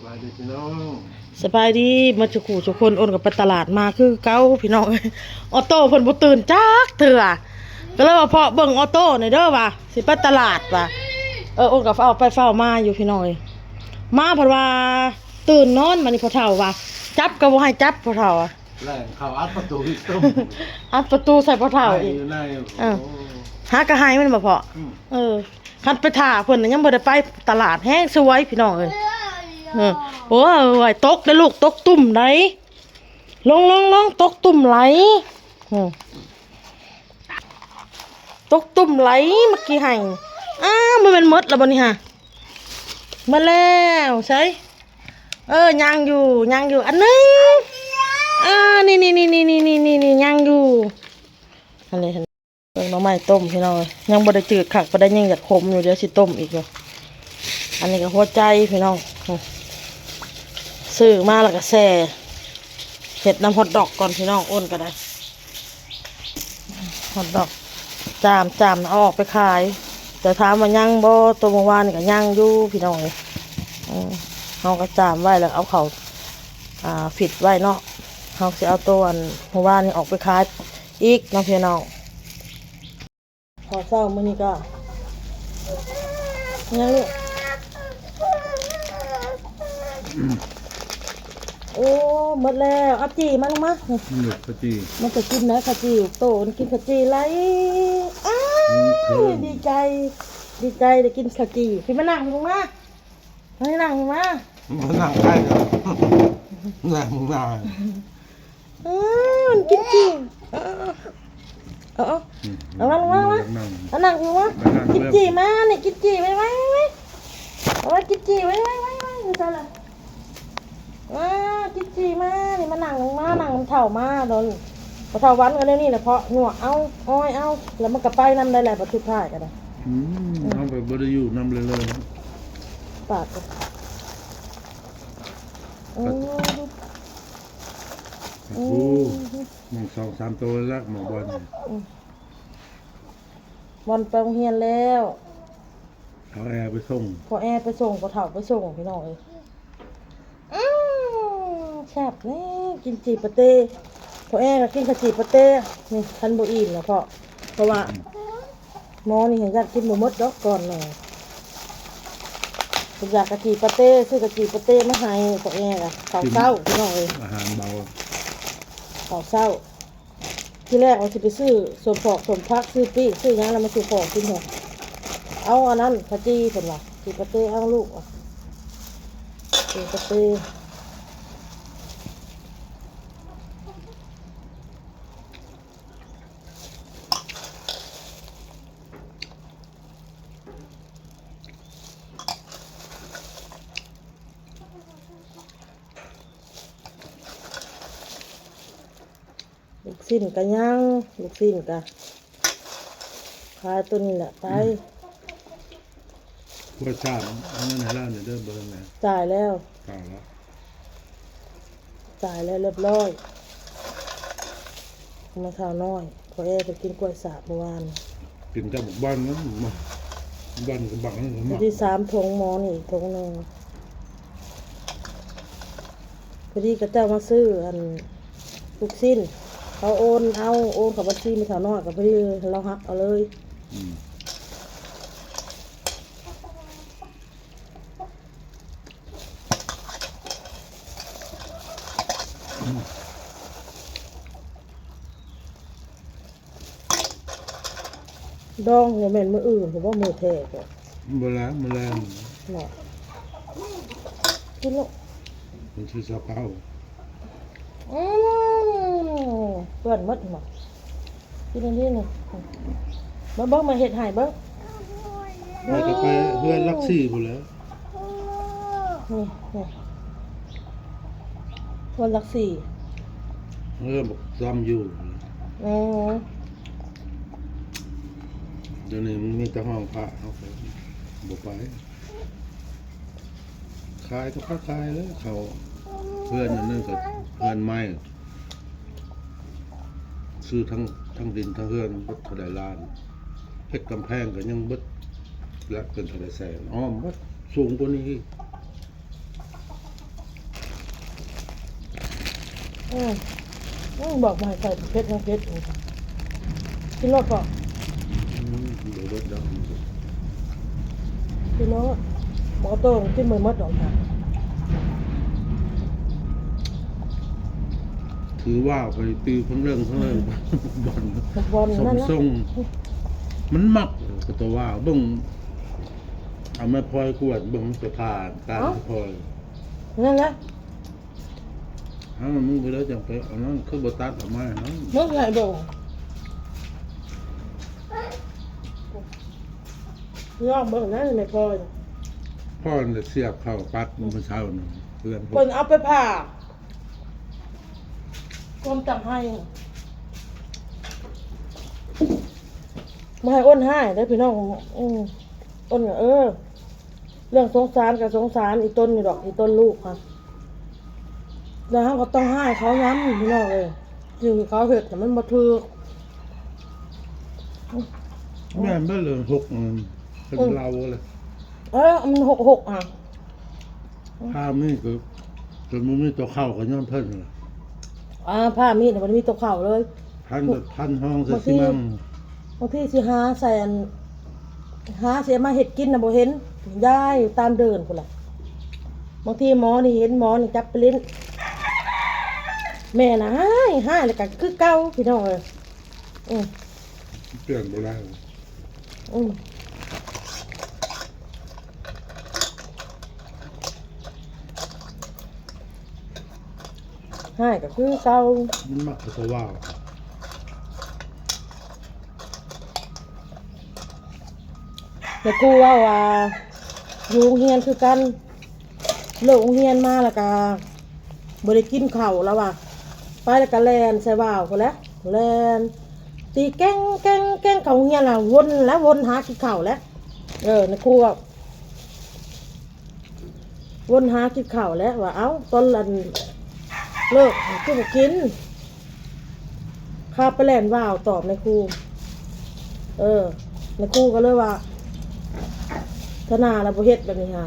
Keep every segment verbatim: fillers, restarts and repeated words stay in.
สบายดีพี่น้อง สบายดี มาจุกูจุคน โอนกับไปตลาดมาคือเก่าพี่น้อง ออโต้เพิ่นบ่ตื่นจักเทื่อ ก็เลยว่าเพาะเบิ่งออโต้หน่อยเด้อว่า สิไปตลาดว่า เออ โอนกับเอาไปเฝ้ามาอยู่พี่น้องเอ้ย มาเพิ่นว่าตื่นนอนมานี่พ่อเฒ่าว่า จับก็บ่ให้จับพ่อเฒ่าอะ แล่นเข้าอัดประตูอีกตุ้ม อัดประตูใส่พ่อเฒ่าอีก ไห้อยู่ใน เออ โอ้ หากะไห้มันบ่พอ อืม เออ คันไปถ่าเพิ่นน่ะยังบ่ได้ไปตลาด แฮงสวยพี่น้องเอ้ย เออ โอ้ย ตกเด้อลูก ตกตุ่มได๋ ลง ลง ลง ตกตุ่มไหล อืม ตกตุ่มไหล เมื่อกี้ไห้ อ้าว มันแม่นหมดแล้วบ่นี่ฮะ หมดแล้ว ใส่ เออ ยังอยู่ ยังอยู่ อันหนึ่ง อ่า นี่ นี่ ยังอยู่ อันนี้ เบิ่งหน่อไม้ต้มพี่น้องเอ้ย ยังบ่ได้จืดคักปานใด ยังอยากขมอยู่ เดี๋ยวสิต้มอีกอยู่ อันนี้ก็หัวใจพี่น้อง อืม ซื้อมาแล้วก็แช่ เฮ็ดน้ำฮอตดอกก่อนพี่น้อง โอนก็ได้ ฮอตดอก จาม จามเอาออกไปขาย แต่ถามว่ายังบ่ ตัวเมื่อวานนี่ก็ยังอยู่พี่น้องเอ้ย อืม เฮาก็จามไว้แล้วเอาเข้า อ่า ฟรีซไว้เนาะ เฮาสิเอาตัวอันเมื่อวานนี่ออกไปขายอีกเนาะพี่น้อง ข้าวเช้ามื้อนี้ก็ ยังลูก โอ้ หมดแล้ว เอาจี่มาลงมา นี่ข้าวจี่ มันจะกินนะข้าวจี่ โตมันกินข้าวจี่ไร อ้าว อืม ดีใจ ดีใจได้กินข้าวจี่ พี่มานั่งลงมา มานั่งลงมา มานั่งใกล้เลย นั่งมา อ้าว มันกินจี่ เออ เออ เออ เอามาลงมา มา นั่ง เอานั่งอยู่วะ มานั่ง กินจี่มา นี่ กินจี่ไว้ ไว้ ไว้ เอาไว้ กินจี่ไว้ ไว้ ไว้ ไว้ อยู่ใส่ละ ว้า กินจี่มา นี่ มานั่ง มานั่ง มันเฒ่ามา โดน พอเฒ่าวันก็แนวนี้แหละ เพาะหยวกเอา อ้อยเอา แล้วมันก็ไปนำได้แหละ บัดสุดท้ายก็ได้ อืม อืม เอาไปบ่ได้อยู่นำเลยเลย ปากก็ อืม โอ้ อืม หนึ่ง สอง สาม ตัวแล้วหมอบอลเนี่ย อืม บอลไปโรงเรียนแล้ว เอาแอร์ไปส่ง พอแอร์ไปส่ง พอเฒ่าไปส่ง พี่น้องเอ้ย อืม แซ่บนี่ กินจี่ปาเต้ พอแอร์ก็กินข้าวจี่ปาเต้ นี่ คันบ่อิ่มนะพ่อ เพราะว่า อืม หมอนี่ให้ญาติกินบ่หมดดอกก่อนหน่อย เพิ่นอยากข้าวจี่ปาเต้ ซื้อข้าวจี่ปาเต้มาให้พอแอร์อะ ข้าวเช้า พี่น้องเอ้ย อาหารเบา ข้าวเช้า ทีแรกว่าสิไปซื้อส้มปอกส้มผัก ซื้อปิ้ง ซื้อหยังแล้วมาสู่ของกินเถอะ เอาอันนั้นข้าวจี่เพิ่นว่า จี่ปาเต้ เอาลูกว่ะ จี่ปาเต้ ลูกชิ้นก็ยัง ลูกชิ้นก็ขายตัวนี้แหละไป อืม ว่าสาม เอาเงินให้เราเนี่ยเด้อ เบอร์ไหน จ่ายแล้ว จ่ายแล้ว จ่ายแล้วเรียบร้อย มาเท่าน้อย พอแอร์ไปกินกล้วยสาบเมื่อวาน กินกับบักบอนนะ มา บอนกับบักนั่น พอดี มา สามถุง หมอนี่อีกถุงหนึ่ง พอดีเขาเจ้ามาซื้ออันลูกชิ้น เขาโอนเอา โอนเข้าบัญชีแม่เฒ่าน้อย ก็พอดีลาวหักเอาเลย อืม ดองบ่แม่นมื้ออื่น ผมว่ามื้อแท้ก็ บ่แล้ว มื้อแลง เนาะ กินลูก มันคือซาเปา อืม เปื้อนหมดหมด กินอันนี้นี่ เบิ่ง เบิ่ง มาเฮ็ดให้เบิ่ง ไปก็ไปเฮือนหลักสี่พู้นแหล้ว นี่ นี่ เฮือนหลักสี่ เฮือนบักซอมอยู่ อืม เดี๋ยวนี้มันมีแต่ห้องพระ เขาก็บ่ไป ขายก็พาขายแล้ว เขา เฮือนอันนั้นก็เฮือนใหม่ ซื้อทั้ง ทั้งดินทั้งเฮือนเบิดเท่าใดล้าน เฮ็ดกำแพงก็ยังเบิด ละเป็นเท่าใดแสน อ้อมเบิด สูงกว่านี้อีก อืม อืม บอกมาให้ใส่เผ็ดนะเผ็ด กินรสก่อน อืม เดี๋ยวรสดำ กินรสบอกโต้งกินไม่หมดดอกค่ะ ถือว่าไปตีเพิ่งเรื่องเพิ่งเรื่อง บอล บอล สม นั่นนะ ทรง มันมักก็ตัวว่าเบิ่ง เอาแม่พลอยกวดเบิ่งสภาการ เอ้า พลอย นั่นแหละ เอ้า มึงไปแล้วจังไปเอานั่น คือบ่ตัดออกมาเนาะ มึงใหญ่บ่ ลองเบิ่งนะแม่พลอย พ่อน่ะเสียบเข้าปัดมื้อเช้านี่ เพื่อน เพิ่นเอาไปผ่า ความจำให้ บ่ให้อ้นให้เด้อพี่น้อง อืม อ้นก็ เออ เรื่องสงสารก็สงสารอีต้นนี่ดอก อีต้นลูกค่ะ แล้วเราก็ต้องให้เขาย้ำพี่น้องเอ้ย สิ่งที่เขาเฮ็ดน่ะมันบ่ถูก แม่นเบิดเลย หก อืม เป็น อืม เราเลย เออ มัน หกหก อ่ะ ผ้ามีดก็ จนบ่มีตัวเข้าก็ย้อนเพิ่นน่ะ อ่า ผ้ามีดน่ะมันมีตัวเข้าเลย พันแบบพันห้องใส่ บางที ซีเมนต์ บางทีสิหาใส่อัน หาสิเอามาเฮ็ดกินน่ะบ่เห็น ย้ายตามเดินพู้นล่ะ บางทีหมอนี่เห็น หมอนี่จับไปเล่น แม่น่ะฮ้าย ฮ้ายแล้วก็คือเก่าพี่น้องเอ้ย อืม เปลี่ยนบ่ได้ อืม ฮ้ายก็คือเก่า มันมักแต่ว่า แม่ครูเว้าว่า อยู่โรงเรียนคือกัน เลิกโรงเรียนมาแล้วก็บ่ได้กินข้าวแล้วว่ะ ไปแล้วก็แล่นใส่ว่าวพู้นแหละ แล่น ตีแก้งแก้งแก้งเข้าโรงเรียนล่ะ วนแล้ววนหากินข้าวแล้ว เออ แม่ครูเว้า วนหากินข้าวแล้วว่า เอ้า ตอนอันเลิกคือบ่กิน ข้าไปแล่นว่าวตอบนายครู เออ นายครูก็เลยว่า ธนาละบ่เฮ็ดแบบนี้ค่ะ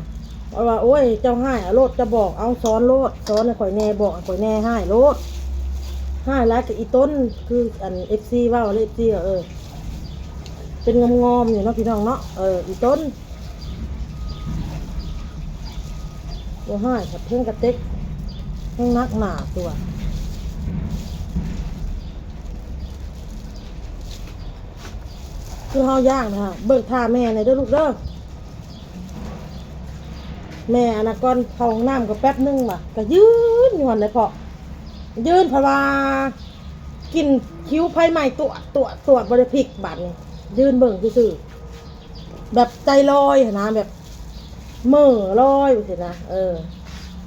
เพราะว่า โอ้ย เจ้าฮ้ายเอาโลด เจ้าบอก เอาสอนโลด สอนให้ข่อยแหน่ บอกให้ข่อยแหน่ ฮ้ายโลด ฮ้ายหลายกับอีต้น คืออัน เอฟซี เว้าแล้ว เอฟซี ก็ เออ เป็นงอมๆอยู่เนาะพี่น้องเนาะ เออ อีต้น บ่ฮ้าย ผัดเพิ่งกระเต็ก เพิ่งนักหนาตัว คือเฮาย่างนะฮะ เบิ่งท่าแม่หน่อยเด้อลูกเด้อ แม่อันนั้นก่อนเข้าห้องน้ำก็แป๊บนึงว่ะ ก็ยืนอยู่หั่นเลยเพาะ ยืนเพราะว่า กินคิ้วไผไหม้ ตวด ตวด ตวด บ่ได้พลิกบาดนี้ ยืนเบิ่งซื่อๆ แบบใจลอยหั้นนะ แบบเหม่อลอยจังซี้นะ เออ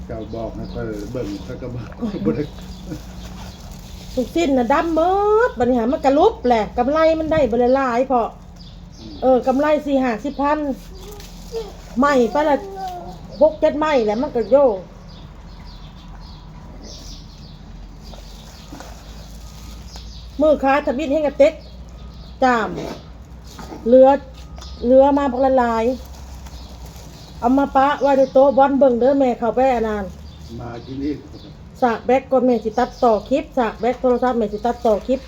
เจ้าบอกให้ข้อยเบิ่ง ข้อยก็บอกบ่ได้ ลูกชิ้นน่ะดำหมด บัดนี้หามันกะลุบแหละ กำไรมันได้บ่หลายๆ เพาะ เออ กำไรสี่ห้าสิบพัน ไหม้ไปละหกเจ็ดไหม้แหละ มันก็โย มื้อขายทำอิฐแฮงกะเต็ก จ้าม เหลือ เหลือมาบักหลายๆ เอามาปะไว้ในโต๊ะ บ่อนเบิ่งเด้อ แม่เข้าไปอันนั้น มากินอีก สากแบตก่อน แม่สิตัดต่อคลิป สากแบตโทรศัพท์ แม่สิตัดต่อคลิป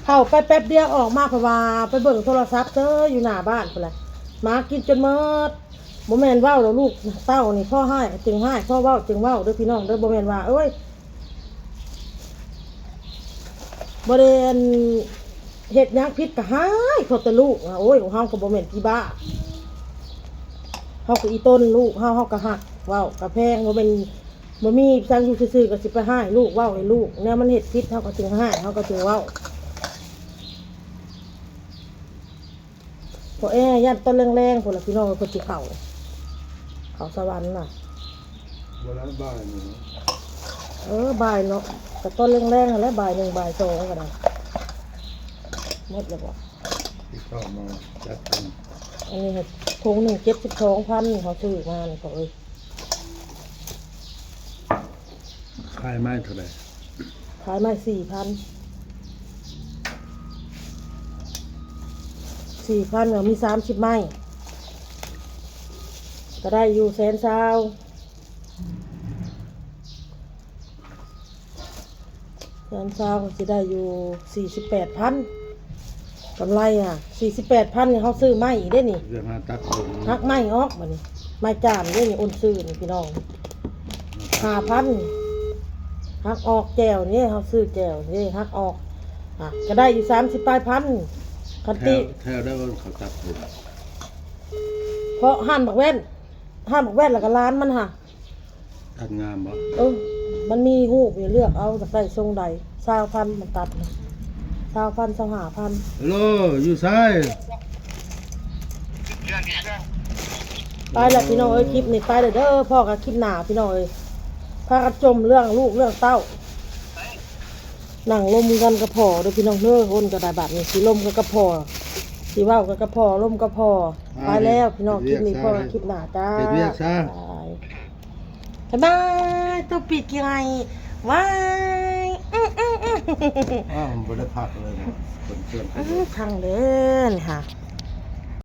เข้าไปแป๊บเดียวออกมา เพราะว่าไปเบิ่งโทรศัพท์เซ้ออยู่หน้าบ้านพู้นแหละ หมากินจนหมด บ่แม่นเว้าดอกลูกเต้านี่ พ่อฮ้ายจึงฮ้าย พ่อเว้าจึงเว้าเด้อพี่น้องเด้อ บ่แม่นว่า โอ้ย บ่ได้อันเฮ็ดหยังผิดก็ฮ้ายเขาแต่ลูกอะ โอ้ย เฮาก็บ่แม่นผีบ้า เฮาก็อีต้นลูกเฮา เฮาก็ฮัก เว้าก็แพง บ่แม่น บ่มีจั่งอยู่ซื่อๆ ก็สิไปฮ้ายลูก เว้าให้ลูก แนวมันเฮ็ดผิด เฮาก็จึงฮ้าย เฮาก็จึงเว้า พอแอยันตอนแลงๆ พู้นล่ะพี่น้อง เพิ่นสิเข้า เข้าสวรรค์น่ะ บ่ได้บ่ายนี่ เออ บ่ายเนาะ ก็ตอนแลงๆ นั่นแหละ บ่ายหนึ่ง บ่ายสองก็ได้ หมดแล้วบ่ ที่เข้ามาจัดกัน อันนี้ค่ะ ถุงหนึ่งเจ็ดสิบสองพัน เขาซื้อมานี่เขาเอ้ย ขายไม้เท่าไหร่ ขายไม้สี่พัน สี่พัน ก็มีสามสิบไม้ ก็ได้อยู่แสนซาว เ เดือนซาวก็สิได้อยู่สี่สิบแปดพัน กำไรอ่ะ สี่สิบแปดพัน นี่เขาซื้อไม้อีกได้นี่ เรื่องหาตักผม หักไม้ออกบัดนี้ ไม้จามได้นี่โอนซื้อนี่พี่น้อง ห้าพัน หักออกแจวนี่เขาซื้อแจวนี่หักออก อ่ะ ก็ได้อยู่สามสิบปลายพัน คัน แถ ติ วแถวได้ว่าเขาตักผม เพราะหั่นบักแว่นหั่นบักแว่นแล้วก็ร้านมันค่ะ ตัดงามบ่ เออ มันมีรูปให้เลือกเอาอยากได้ทรงใด ซาวพัน มันตัดนะ ซาวพัน ซาวห้าพัน ฮัลโหล อยู่ไส ไปละพี่น้องเอ้ย คลิปนี้ไปเลยเด้อ พ้อกันคลิปหน้าพี่น้องเอ้ย พากันจมเรื่องลูกเรื่องเต้า นั่งลมกันกะพอเด้อพี่น้องเด้อ คนก็ได้บัดนี้ สิลมกันกะพอ สิเว้ากันกะพอ ลมกะพอ ไปแล้วพี่น้อง คลิปนี้พ้อกันคลิปหน้าจ้า เฮ็ดเวียกซะ บาย บ๊ายบาย ตัวปีกไงว้ายอื้ออื้ออื้อ อ้าวมันบ่ได้พักเลยนะคนเพื่อน อื้อทางเดินค่ะ